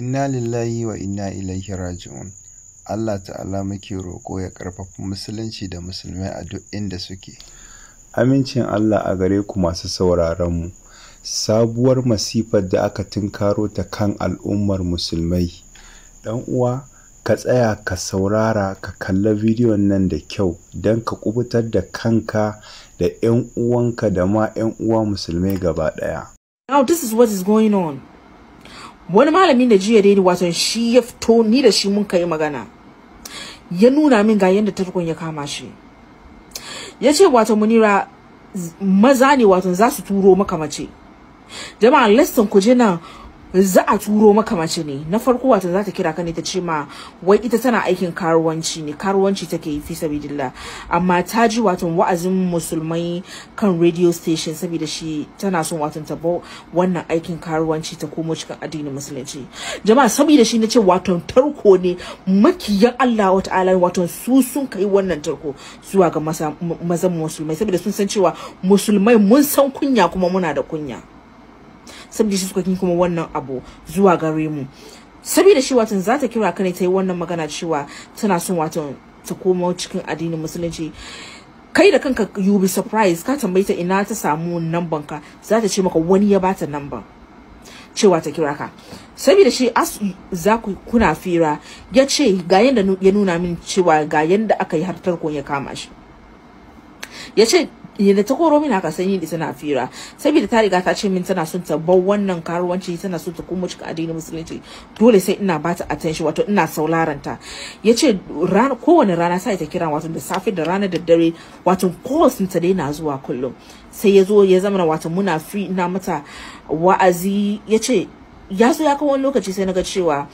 Inna lillahi wa inna ilaihi raji'un. Allah ta'ala muke roƙo ya ƙarfafi musulunci da musulmai a duk inda suke. Amincin Allah a gare ku masu sauraronmu. Sabuwar masifar da aka tunkaro ta kan al'ummar musulmai. Ɗan uwa, ka tsaya ka saurara ka kalla bidiyon nan da kyau don ka kubutar da kanka da 'yan uwanka da ma 'yan uwa musulmai gaba ɗaya. Now this is what is going on. Wani malamin da jiya dai wato shi ya fito, ni da shi mun kai magana. Ya nuna min ga yanda tarkon ya kama shi. Ya ce wato Munira, maza ne wato za su turo maka mace. Jama'a, listen, ku je nan, za a turo maka mace ne. Na farko wato za ta kira ka ne ta ce ma wai ita tana aikin karuwanci ne, karuwanci take yi fi sabilillah, amma ta ji wato wa'azin musulmai kan radio station, saboda shi tana son wato ta bar wannan aikin karuwanci ta komo cikin addinin musulunci. Jama'a, saboda shi nace wato tarko ne, makiyan Allah wa ta'ala wato su sun kai wannan tarko zuwa ga mazan musulmai, saboda sun san cewa musulmai mun san kunya kuma muna da kunya. Saboda shi suka kin kuma wannan abu zuwa gare mu. Saboda shi watan za ta kira ka ne ta yi wannan magana cewa tana son watan ta koma cikin addinin musulunci. Kai da kanka you be surprised. Ka tambayi ta ina ta samu namban ka, za ta ce maka wani ya bata namban cewa ta kira ka. Saboda shi as za ku kuna fira, ya ce ga yanda ya nuna min cewa ga yanda aka yi har tarkon ya kama shi. Ya ce yadda ta koro min haka, sai ni da tana fira, saboda ta riga ta ce min tana son ta bar wannan karuwanci, tana son ta koma cikin addinin musulunci, dole sai ina bata attention, wato ina sauraron ta. Yace rana, kowane rana sai ta kira, wato da safe da rana da dare, wato calls ta dai na zuwa kullum. Sai ya zo ya zama wato muna free, ina mata wa'azi. Yace ya zo ya kawo wani lokaci, sai naga cewa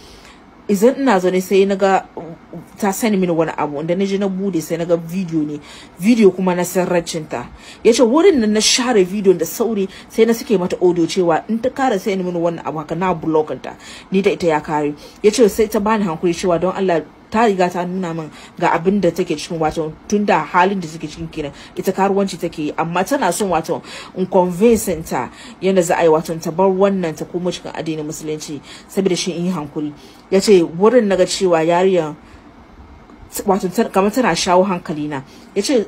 idan ina zaune sai naga ta sani mini wani abu da naje na bude, sai naga video ne, video kuma na sirrancin ta. Yace wurin nan na share video da sauri, sai na sake mata audio cewa in ta kara sai mini wannan abu haka, na block ta, ni da ita ya kare. Yace sai ta bani hankuri cewa don Allah, ta riga ta nuna min ga abin da take cikin, wato tun da halin da take cikin kenan, ita karuwanci take yi, amma tana son wato in convince ta yadda za a yi wato ta bar wannan ta komo cikin addinin musulunci, saboda shi in yi hankuri. Ya ce wurin naga cewa yarinyar wato kamar tana shawo hankali na. Ya ce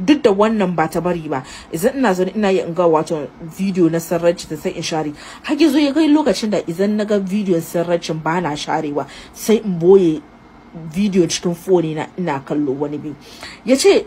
duk da wannan ba ta bari ba, idan ina zaune ina yi in ga wato video na sarranci ta, sai in share. Har zo ya kai lokacin da idan na ga video sarrancin ba na sharewa, sai in boye video cikin phone na ina kallo wani bi. Ya ce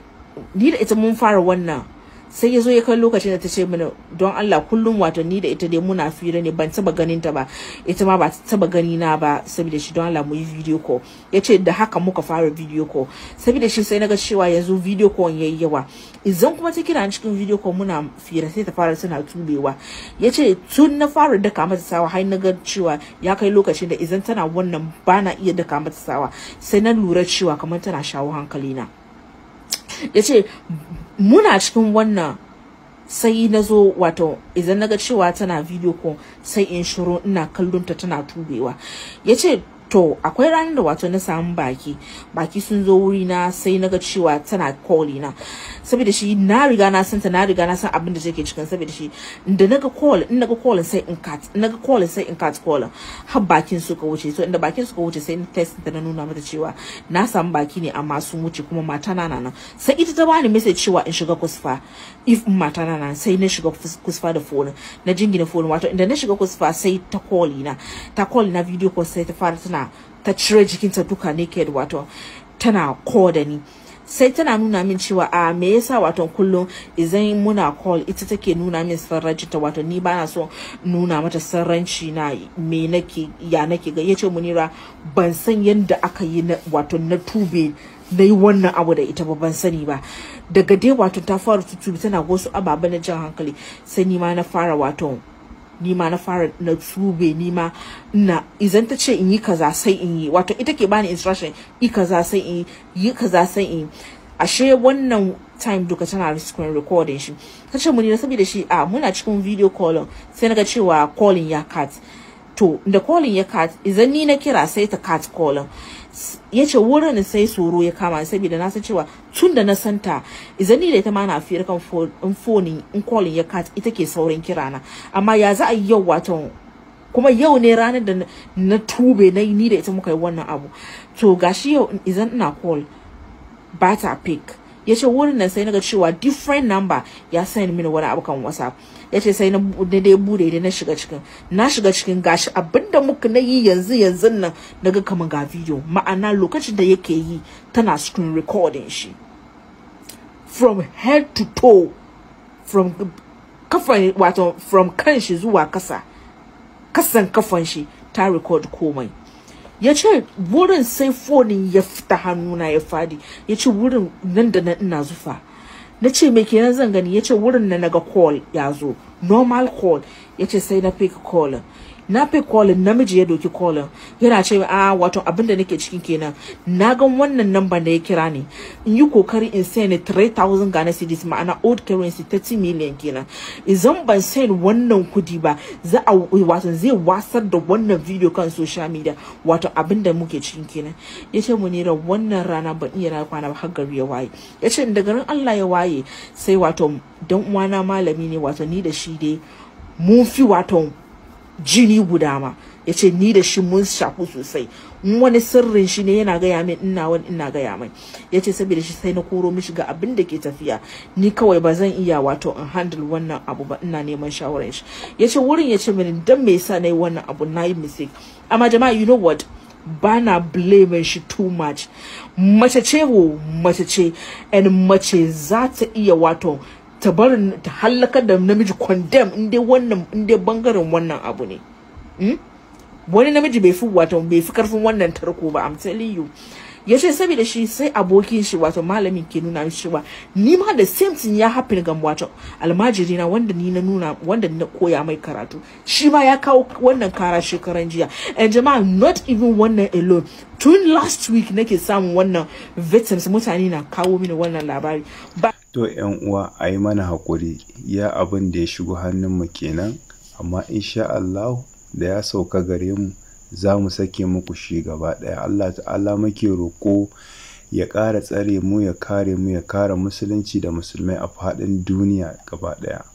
ni da ita mun fara wannan, sai ya zo ya kai lokacin da ta ce mini don Allah, kullum wato ni da ita dai muna fira ne, ban taba ganin ta ba, ita ma ba ta taba gani na ba, saboda shi don Allah mu yi video call. Ya ce da haka muka fara video call. Saboda shi sai naga cewa yanzu video call yayi yawa. Idan kuma ta kira cikin video call muna fira, sai ta fara tana tubewa. Ya ce tun na fara daka mata sawa har na ga cewa ya kai lokacin da idan tana wannan bana iya daka mata sawa, sai na lura cewa kamar tana shawo hankali na. Ya ce muna cikin wannan, sai na zo wato idan na ga cewa tana video call sai in shiru ina kallon ta tana tubewa. Ya ce to akwai ranar da wato na samu baki, baki sun zo wuri na, sai na ga cewa tana call na. Saboda shi na riga na san ta, na riga na san abin da take cikin. Saboda shi da naga call, in naga call sai in cut, in naga call sai in cut call, har bakin suka wuce. So inda bakin suka wuce, sai in text ta, na nuna mata cewa na samu baki ne amma sun wuce, kuma mata na nan. Sai ita ta bani message cewa in shiga kusfa if mata na nan. Sai na shiga kusfa da phone, na jingina phone. Wato inda na shiga kusfa sai ta call na, ta call na video call, sai ta fara tana ta cire jikinta duka naked, wato tana call da ni. Sai tana nuna min cewa a me yasa wato kullum idan muna call ita take nuna min sarranci ta, wato ni bana so nuna mata sarranci na, me nake ya nake ga. Yace Munira, ban san yanda aka yi na wato na tube na yi wannan abu da ita ba, ban sani ba. Daga dai wato ta fara tutubi tana wasu ababen na jan hankali, sai ni ma na fara wato ni ma na fara na tube, ni ma ina idan ta ce in yi kaza sai in yi. Wato ita ke bani instruction, yi kaza sai in yi, kaza sai in yi. Ashe wannan time duka tana screen recording shi. Ta ce muni saboda shi a muna cikin video call, sai naga cewa calling ya cut. To da calling ya cut, idan ni na kira sai ta cut calling. Ya ce wurin sai tsoro ya kama, saboda na san cewa tun da na santa, idan ni da ita ma na fira kan phone, in calling ya cut ita ke saurin kira na, amma ya za a yi yau wato Kuma yau ne ranar da na tube na ni da ita muka yi wannan abu. To gashi yau idan ina call ba ta pick. Ya ce wurin nan sai naga cewa different number ya send mini wani abu kan WhatsApp. Ya ce sai na dai bude da na shiga cikin. Na shiga cikin, gashi abinda muka na yi yanzu yanzu nan, naga kaman ga video. Ma'ana, lokacin da yake yi tana screen recording shi. From head to toe, from kafan, wato from kan shi zuwa kasa, kasan kafan shi, ta record komai. Ya ce wurin sai fonin ya fita hannuna ya fadi. Ya ce wurin nan da nan ina zufa. Na ce, "Me kenan zan gani?" Ya ce wurin na naga call ya zo, normal call. Ya ce sai na pick call, na pick call, namiji ya doki call, yana ce a wato abin da nake cikin kenan, na gan wannan number da ya kira ni, in yi kokari in send 3000 Ghana cedis, ma'ana old currency 30 million kenan. Idan ban send wannan kudi ba, za a wato zai wasar da wannan video kan social media, wato abin da muke cikin kenan. Ya ce Munira, wannan rana ban iya na kwana ba har gari ya waye. Ya ce da garin Allah ya waye, sai wato dan uwana malami ne, wato ni da shi dai mun fi wato jini guda ma. Ya ce ni da shi mun shaku sosai, in wani sirrin shi ne yana gaya min, ina wani ina gaya mai. Ya ce saboda shi sai na koro mishi ga abin da ke tafiya, ni kawai ba zan iya wato in handle wannan abu ba, ina neman shawarar shi. Ya ce wurin ya ce mini dan me yasa na yi wannan abu, na yi mistake. Amma jama'a, you know what, bana blaming shi too much. Mace ce wo, mace ce, and mace za ta iya wato ta bar ta hallakar da namiji condemn in dai wannan, in dai bangaren wannan abu ne. Wani namiji bai fi wato bai fi karfin wannan tarko ba, I'm telling you. Ya ce saboda shi sai abokin shi, wato malamin, ke nuna mishi cewa ni ma the same thing ya happen ga wato almajiri na wanda ni na nuna, wanda na koya mai karatu, shi ma ya kawo wannan kara shekaran jiya. And jama'a, not even wannan alone, tun last week nake samun wannan victims, mutane na kawo mini wannan labari ba. To ‘yan uwa, a yi mana haƙuri, iya abin da ya shigo hannunmu kenan, amma insha Allah da ya sauka gare mu za mu sake muku shi gaba ɗaya. Allah ta'ala muke roƙo ya ƙara tsare mu, ya kare mu, ya kare musulunci da musulmai a faɗin duniya gaba ɗaya.